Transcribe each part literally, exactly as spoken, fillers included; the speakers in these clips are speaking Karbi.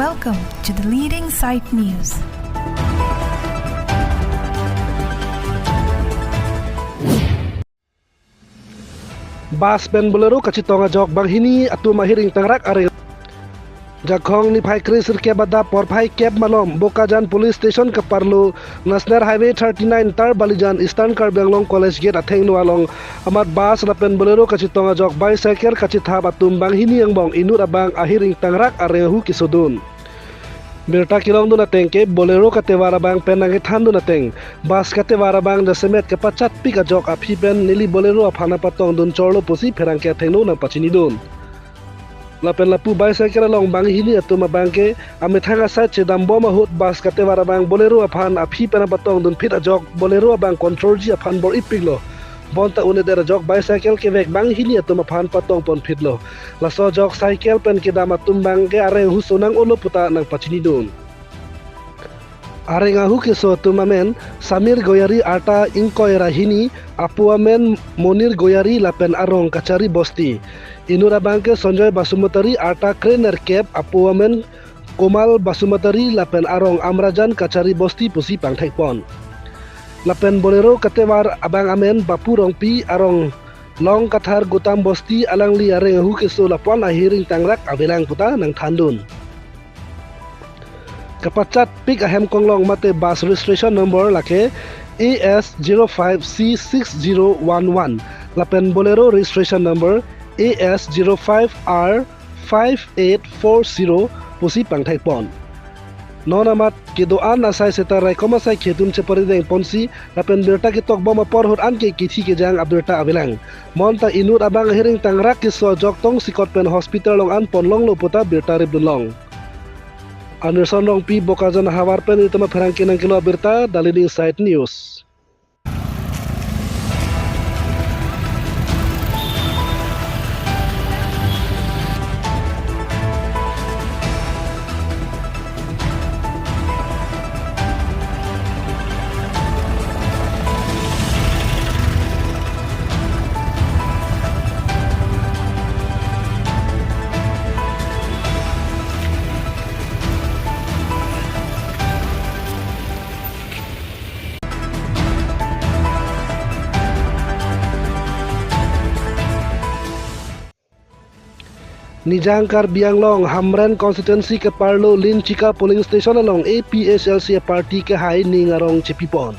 Welcome to the leading site news. Bus pen Bolero kachetong ajok banghini atum ahir ingtangrak areng. Jakhong niphai kre sirkep adap porphai kep malom Bokajan Police Station kaparlo National Highway thirty-nine Tarbalijan Eastern Karbi Anglong College Gate athengno along amat bus lapen Bolero kachetong ajok bicycle kachethap atum banghini angbong inut abang ahir ingtangrak areng ahu kesodun. Birta kelongdun ateng ke Bolero katevar abang pen nangkethandun ateng, bus katevar abang jasemet kapachatpik ajok aphi pen neli Bolero aphan nangpatongdun chorlo pusi pherangke athengno nangpachinidun. Lapen lapu bicycle along banghini atum abang ke amethang asai chedambom ahut bus katevar abang Bolero aphan aphi pen nangpatongdunphit ajok Bolero abang controlji aphan bor-ipiklo. Bonta un-edet ajok bicycle kevek banghini atum aphan patongponphitlo. Laso ajok cycle pen kedam atum abang ke areng ahu sonang-olo puta nangpachinidun. Areng ahu keso atum amen Samir Goyari arta ingkoi ra hini, apo amen Monir Goyari lapen arong Kachari Bosti. Inut abang ke Sanjoy Basumatary arta krenerkep, apo amen Komal Basumatary lapen arong Amrajan Kachari Bosti pusi pangthekpon. Lapen Bolero katevar abang amen Bapu Rongpi, arong Long Kathar Gotam Bosti, alangli areng ahu keso lapu-an ahir ingtangrak avelang puta nangthandun. Kapachatpik ahem konglong mate bus registration number lake A S zero five C six zero one one lapen Bolero registration number A S zero five R five eight four zero pusi pangthekpon. Non amat kedo-an asai seta raikom asaikhi atum cheparidengponsi lapen birta ketokbom apor ahut anke kithi kejang abirta avelang. Bonta inut abang ahir ingtangrak keso ajok tongsekot pen hospital along anpon longlo puta birta ripdunlong. Anderson Rongpi, Bokajan ahavar pen nelitum apherangke nangkelo abirta, The Leading Site News. Nijang Karbi Anglong Hamren constituency keparlo Linchika polling station along A P H L C a-party kehai ning arong chepipon.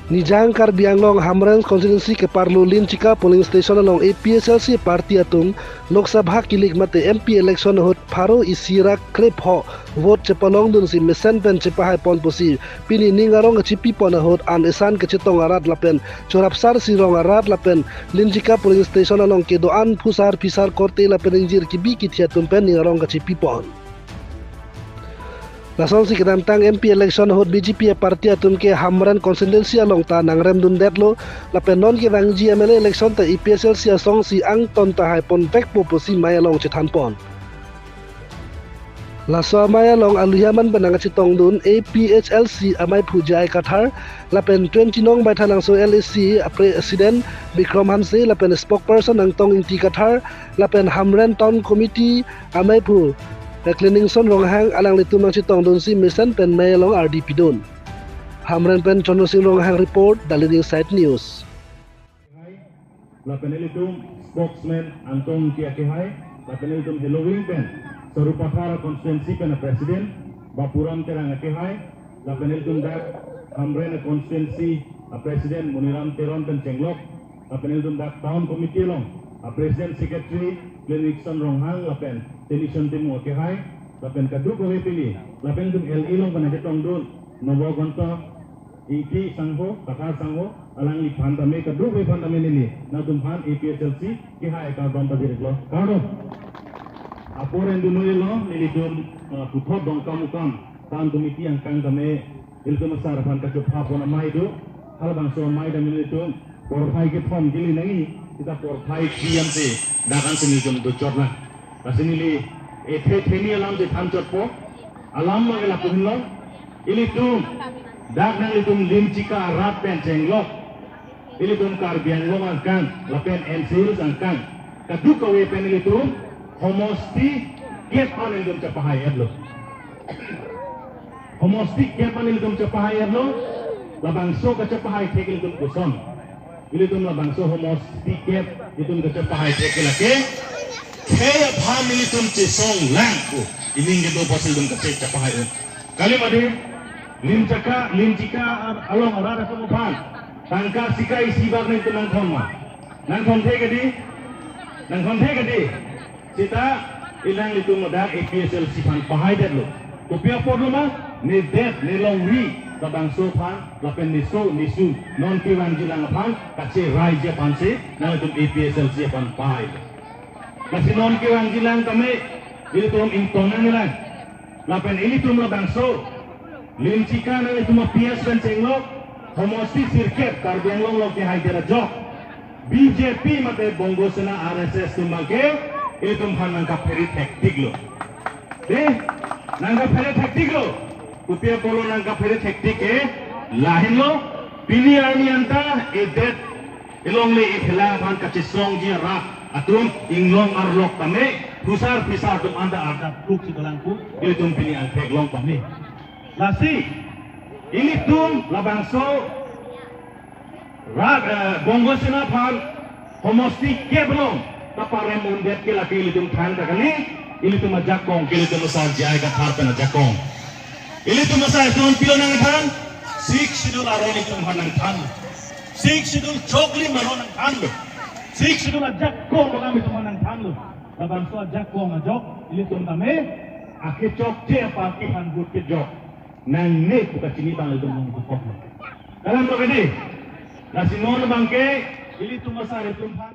Nijang Karbi Anglong Hamren constituency keparlo Linchika polling station along A P H L C a-party atum Lok Sabha kilik mate M P election ahut pharo isi ra krepho vote chepalongdunsi mesen pen chepahai pon pusi pini ning arong kachepipon ahut an esan kachetong arat lapen chorapsarsi rong arat lapen Linchika polling station along kedo-an phusar phisar korte lapen ingjir kebi kethe atum pen ning arong kachepipon. Lasonsi kedamtang M P election ahut B J P a-party atum ke Hamren constituency along ta nangremdundetlo lapen non kevangji M L A election ta A P H L C asongsi angton ta haipon vekpo pusi mei along chethanpon. Laso amei along aluhi aman pen nangkachetongdun A P H L C ameiphu J I Kathar lapen twenty nong Baithalangso L A C a-president Bikram Hanse lapen spokesperson Angtong Ingti Kathar lapen Hamren Town Committee ameiphu Cleaningson Ronghang alanglitum nangchetongdunsi mesen pen mei along ardi pidun. Hamren pen Chandra Sing Ronghang report, The Leading Site News. Lapen ilitum spokesman Angtong Ingti akehai, lapen ilitum Heloving pen Sarupathar constituency pen a-president Bapuram Terang akehai, lapen ilitum dak Hamren constituency a-president Muniram Teron pen chenglok, lapen ilitum dak town committee along a-president secretary Cleaningson Ronghang lapen Tenison Timung akehai, lapen kadokave pini, lapen ilitum L A along pen nangchetongdun Nobo Gonto, Ingti Sangho, Kathar Sangho, alangliphan tame, kadokave aphan tame neli nangtumphan A P H L C kehai kardom pajir-iklo, kardom. Apor endunoi lo, nelitum, uh, puthot Dongkamukam town committee angkang tame, ilitum asar aphan kachopha pon amei do, halabangso amei tame nelitum porphai kethom kele nangji, seta porphai kre-an si dak ansi nelitum dochotnang. Lasi neli ethe theni alam si thanchotpo. Alam abang ke lapu henlo. Ilitum, dak nanglitum Linchika arat pen chenglok, ilitum Karbi Anglong angkang lapen N C Hills angkang, kadokave pen ilitum homosti kep aphan ilitum chepahai-etlo. Homosti kep aphan ilitum chepahai-etlo. Labangso kachepahai thek ilitum koson. Ilitum labangso homosti kep ilitum kachepahai thek ke lake khei aphan ilitum chesong lang pu ining kedo apotsi ilitum kache chepahai-o. Kali mati, Limchika, Limchika along arat atum aphan tangka sika isi bak nangtum nangthon ma? Nangthon thek adi? Nangthon thek adi? Seta ilang ilitum ladak A P H L C aphan pahaidetlo. Kopi apotlo ma? Ne det, ne longri, labangso aphan, lapen ne so, ne su, non kevangjilang aphan kacherai ji aphansi nanglitum A P H L C aphan pahai. Lasi non kevangjilang tame ilitum ingtong nanglang. Lapen ilitum labangso Limchika nanglitum a-P S pen chenglok, homosti sirkep Karbi Anglong along kehaidet ajok B J P mate Bongo Sena R S S atum abangke ilitum aphan nangkaphere thektiklo. Dei, nangkaphere thektiklo. Kopi apotlo nangkaphere thektik ke? Lahenlo, pini arni anta edet, elongle ethelang aphan kachesongji arat atum inglong arlok tame phusar phisar atum anta arta pluk si dolang pu ilitum pini angthek long pame. Lasi ilitum labangso rat, eh, Bongo Sena aphan homosti kep along kaparem undet ke lake ilitum than ta kali, ilitum ajakong ke ilitum asar J I Kathar pen ajakong. Ilitum asar atum pilo nangthan? Sixth Schedule aron ilitum aphan nangthan. Sixth Schedule choklim aron nangthanlo. Sixth Schedule ajakong abang ilitum aphan nangthanlo. Labangso ajakong ajok ilitum tame akechokche aparty aphan vote kejok nangne pu kachini abang ilitum nangkoklo. Kalang to kedi? Lasi non abangke ilitum asar atum aphan